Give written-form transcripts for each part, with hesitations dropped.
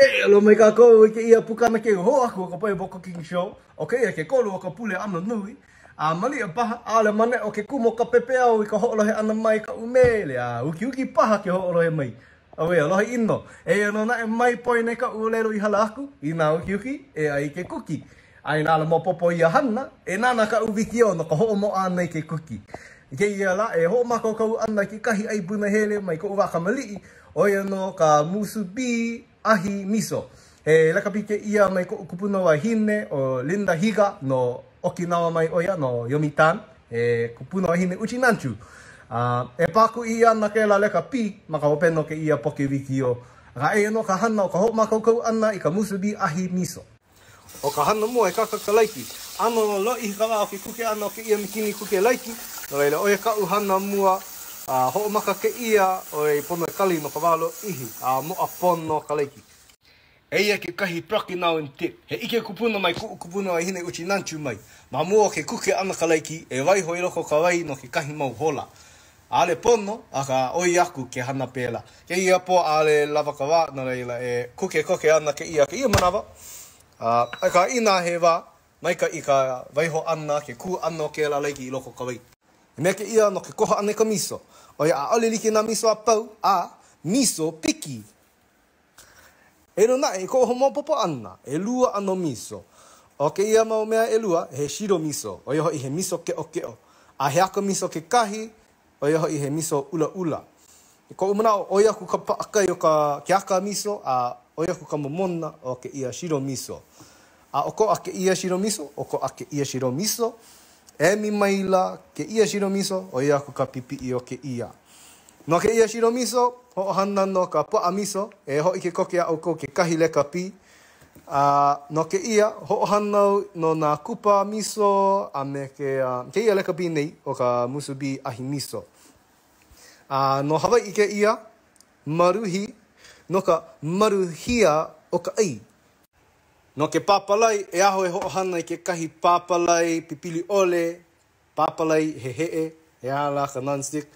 E aloha mai kākou i kēia pukana keu hou aku o ka Paibo Cooking Show. ʻO kēia ke kolu o ka pule ʻano nui. A maliʻa paha, ʻaʻole maneʻo ke kumu o ka pepeiao i ka hoʻolohe ʻana mai i kaʻu mele, a ukiuki paha ke hoʻolohe mai. ʻAuē, aloha ʻino. Eia nō naʻe mai poina i kaʻu ʻōlelo i hala aku, inā ukiuki, e ʻai i ke kuki. A inā ʻaʻole maopopo ia hana, e nānā kaʻu wikiō no ka hoʻomoʻa ʻana i ke kuki. I kēia lā, e hoʻomākaukau ana i kekahi ʻai punahele mai koʻu wā kamaliʻi, ʻo ia nō ka musubi ahi miso. He lekapi kēia mai koʻu kupuna wahine ʻo Linda Higa no Okinawa mai ʻo ia, no Yomitan, he kupuna wahine Uchinanchu. A e pākuʻi ana kēlā lekapi ma ka hopena o kēia poke wikiō. Akā eia nō ka hana o ka hoʻomākaukau ʻana i ka musubi ahi miso. ʻO ka hana mua e kaka ka laiki. ʻAno lōʻihi ka wā o ke kuke ʻana o kēia mikini kuke laiki, no laila ʻo ia kaʻu hana mua a hoʻomaka kēia ʻoiai pono e kali no ka wā lōʻihi a moʻa pono ka laiki. Eia kekahi Okinawan tip, he ʻike kupuna mai kuʻu kupuna wahine Uchinanchu mai. Ma mua o ke kuke ʻana ka laiki, e waiho i loko o ka wai no kekahi mau hola. ʻAʻole pono, akā ʻoi aku ke hana pēlā. Kēia pō ʻaʻole lawa ka wā, no laila e kuke koke ana kēia kēia manawa. Akā inā he wā maikaʻi ka waiho ʻana, ke kū ʻana o kēlā laiki i loko o ka wai. He mea kēia no ke koho ʻana i ka miso. ʻOiai ʻaʻole like nā miso a pau, a miso piki. Eia nō naʻe, i koʻu hoʻomaopopo ʻana, ʻelua ʻano miso. ʻO kēia mau mea ʻelua, he shiro miso, ʻo ia hoʻi he miso keʻokeʻo, a he aka miso kekahi, ʻo ia hoʻi he miso ʻulaʻula. I koʻu manaʻo, ʻoi aku ka paʻakai o ka ke aka miso, a ʻoi aku ka momona o kēia shiro miso. A ʻokoʻa kēia shiro miso, ʻokoʻa kēia shiro miso, emi maila kēia shiro miso, ʻoi aku ka pipiʻi o kēia. No kēia shiro miso, hoʻohana no ka puaʻa miso, e hōʻike koke iā ʻoukou kekahi lekapī. A no kēia, hoʻohana au no nā kupa miso a me ke, kēia lekapī nei ʻo ka musubi ahi miso. A no Hawaiʻi kēia, maruhi, no ka maluhia o ka ʻai. No ke pāpalai, e aho e hoʻohana i kekahi pāpalai pipili ʻole, Pāpalai heheʻe, he aha lā ka nonstick,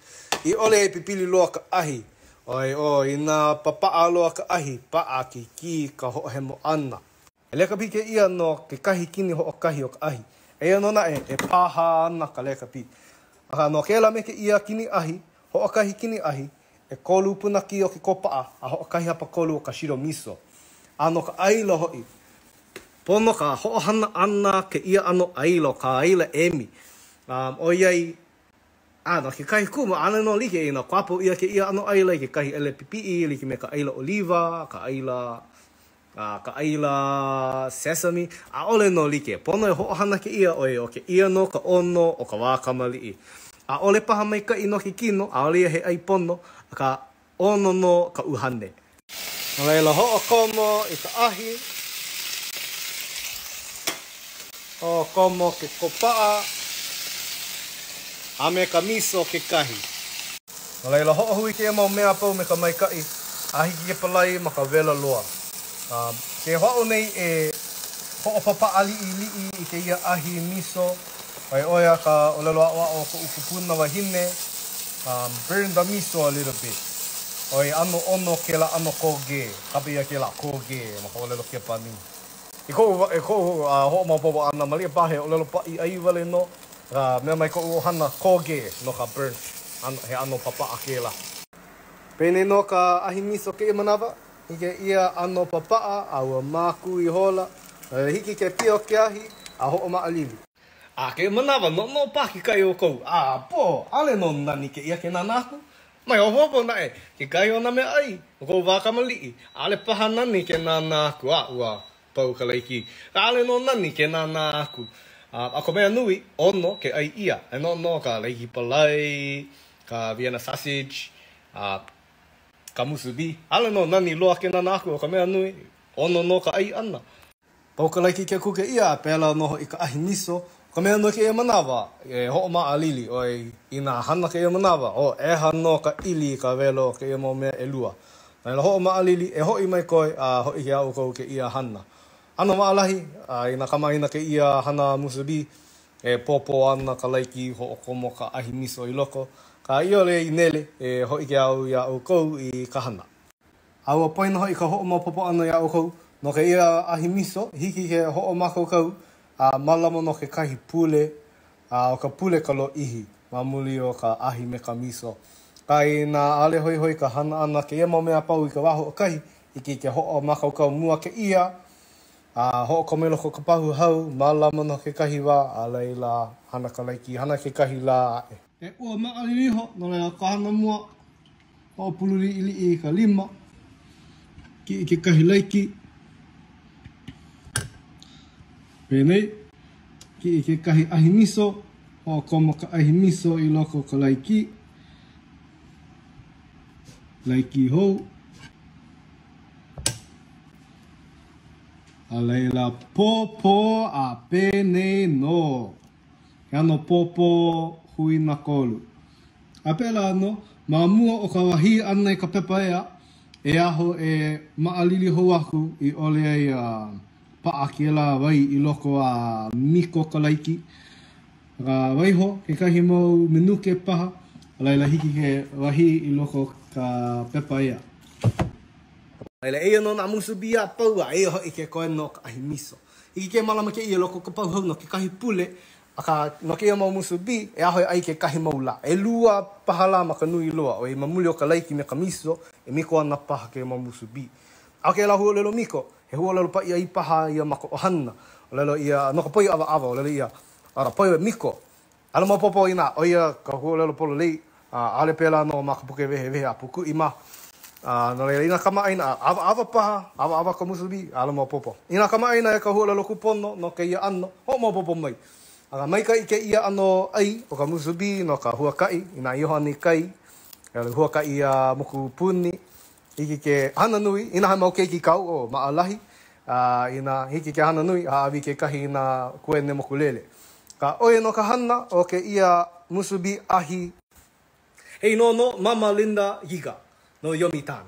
i ʻole e pipili loa ka ahi, ʻoiai ʻo inā papaʻa loa ka ahi, paʻakikī ka hoʻohemo ʻana. He lekapī kēia no kekahi kini hoʻokahi o ka ahi. Eia nō naʻe, e pāhā ana ka lekapī. Akā, no kēlā me kēia kini ahi, hoʻokahi kini ahi, ʻekolu punakī o ke kōpaʻa a hoʻokahi hapakolu o ka shiro miso. A no ka ʻaila hoʻi, Pono ka hoʻohana ʻana kēia ʻano ʻaila ʻo ka ʻaila emi, ʻoiai, a no kekahi kumu, ʻaʻole nō like inā kuapo ʻia kēia ʻano ʻaila i kekahi ʻaila pipiʻi e like me ka ʻaila ʻoliva, ka ʻaila, ka ʻaila sesame, ʻaʻole nō like. Pono e hoʻohana kēia ʻoiai ʻo kēia nō ka ʻono o ka wā kamaliʻi. ʻAʻole paha maikaʻi no ke kino, ʻaʻole ia he ʻai pono, akā ʻono nō ka ʻuhane. No laila, hoʻokomo i ka ahi, hoʻokomo ke kōpaʻa, a me ka miso kekahi. No laila, hoʻohui kēia mau mea a pau me ka maikaʻi, a hiki ke palai ma ka wela loa. A ke hoʻāʻo nei e hoʻopapaʻa liʻiliʻi i kēia ahi miso, ʻoiai ʻo ia ka ʻōlelo aʻoaʻo o koʻu kupuna wahine, burn the miso a little bit. ʻOiai ʻano ʻono kēlā ʻano kogē, kapa ʻia kēlā kogē ma ka ʻōlelo Kepanī. I koʻu, i koʻu hoʻomaopopo ʻana, maliʻa paha he ʻōlelo paʻiʻai wale nō, akā mea mai koʻu ʻohana kogē no ka burnt, he ʻano papaʻa kēlā. Penei nō ka ahi miso kēia manawa. I kēia ʻano papaʻa a ua mākū ihola, hiki ke pio ke ahi a hoʻomaʻalili. A kēia manawa, noʻonoʻo paha kekahi o ʻoukou, ʻApō, ʻaʻole nō nani kēia ke nānā aku. Mai hopohopo naʻe, kekahi o nā mea ʻai o koʻu wā kamaliʻi, ʻaʻole paha nani ke nānā aku, a ua pau ka laiki. ʻAʻole nō nani ke nānā aku. A ka mea nui, ʻono ke ʻai ʻia. E noʻonoʻo ka laiki palai, ka Vienna sausage, a ka musubi. ʻAʻole nō nani loa ke nānā aku ʻo ka mea nui, ʻono nō ka ʻai ʻana. Pau ka laiki ke kuke ʻia, a pēlā nō hoʻi ka ahi miso. ʻO ka mea nui kēia manawa, e hoʻomaʻalili ʻoe inā hana kēia manawa, o ʻeha nō ka ʻili i ka welo o kēia mau mea ʻelua. No laila hoʻomaʻalili, e hoʻi mai koe a hōʻike iā ʻoukou kēia hana. ʻAno maʻalahi, a inā kamaʻāina kēia hana musubi, E pōpō ana ka laiki, hoʻokomo ka ahi miso i loko, akā i ʻole i nele, e hōʻike au iā ʻoukou i ka hana. A ua poina hoʻi ka hoʻomaopopo ʻana iā ʻoukou no kēia ʻahi miso, hiki ke hoʻomākaukau a mālama no kekahi pule, a ʻo ka pule ka lōʻihi ma muli o ka ʻahi me ka miso. Akā inā ʻaʻole hoihoi ka hana ʻana kēia mau mea a pau i ka wā hoʻokahi, hiki ke hoʻomākaukau mua kēia, a hoʻokomo i loko o ka pahu hau, mālama no kekahi wā, a laila hana ka laiki, hana kekahi lā aʻe. E ua maʻalili iho, no laila ka hana mua, hoʻopulu liʻiliʻi i ka lima, kiʻi kekahi laiki, penei, kiʻi kekahi ʻahi miso, hoʻokomo ka ʻahi miso i loko o ka laiki, laiki hou, a laila pōpō a penei nō. He ʻano pōpō huinakolu. A pēlā nō, ma mua o ka wahī ʻana i ka pepa ea, e aho e maʻalili hou aku i ʻole ai paʻa kēlā wai i loko a miko ka laiki. A waiho kekahi mau minuke paha, a laila hiki ke wahī i loko o ka pepa ea. A laila, eia nō nā musubi a pau a eia hoʻi ke koena o ka ʻahi miso. Hiki ke mālama kēia i loko o ka pahu hau no kekahi pule, akā, no kēia mau musubi, e aho e ʻai kekahi mau lā. ʻElua paha lā ma ka nui loa, ʻoiai ma muli o ka laiki me ka miso, e miko ana paha kēia mau musubi. A ʻo kēlā huaʻōlelo miko, he huaʻōlelo paʻiʻai paha ia ma ka ʻohana. ʻŌlelo ʻia, no ka poi ʻawaʻawa, ʻōlelo ʻia, ʻAra, poi miko. ʻAʻole maopopo inā ʻo ia ka huaʻōlelo pololei, a ʻaʻole pēlā nō ma ka puke wehewehe a Pūkuʻi mā. A no laila, inā kamaʻāina, ʻawaʻawa paha, ʻawaʻawa ka musubi, ʻaʻole maopopo. Inā kamaʻāina i ka huaʻōlelo kūpono no kēia ʻano, hoʻomaopopo mai. Akā, maikaʻi kēia ʻano ʻai ʻo ka musubi no ka huakaʻi, inā i iho ana i kai, huakaʻi a mokupuni, Hiki ke hana nui, inā he mau keiki kāu, oh, maʻalahi, a inā hiki ke hana nui, hāʻawi kekahi i nā kuene mokulele. Akā, ʻo ia nō ka hana o kēia musubi ahi. He inoa no Mama Linda Giga no Yomitan.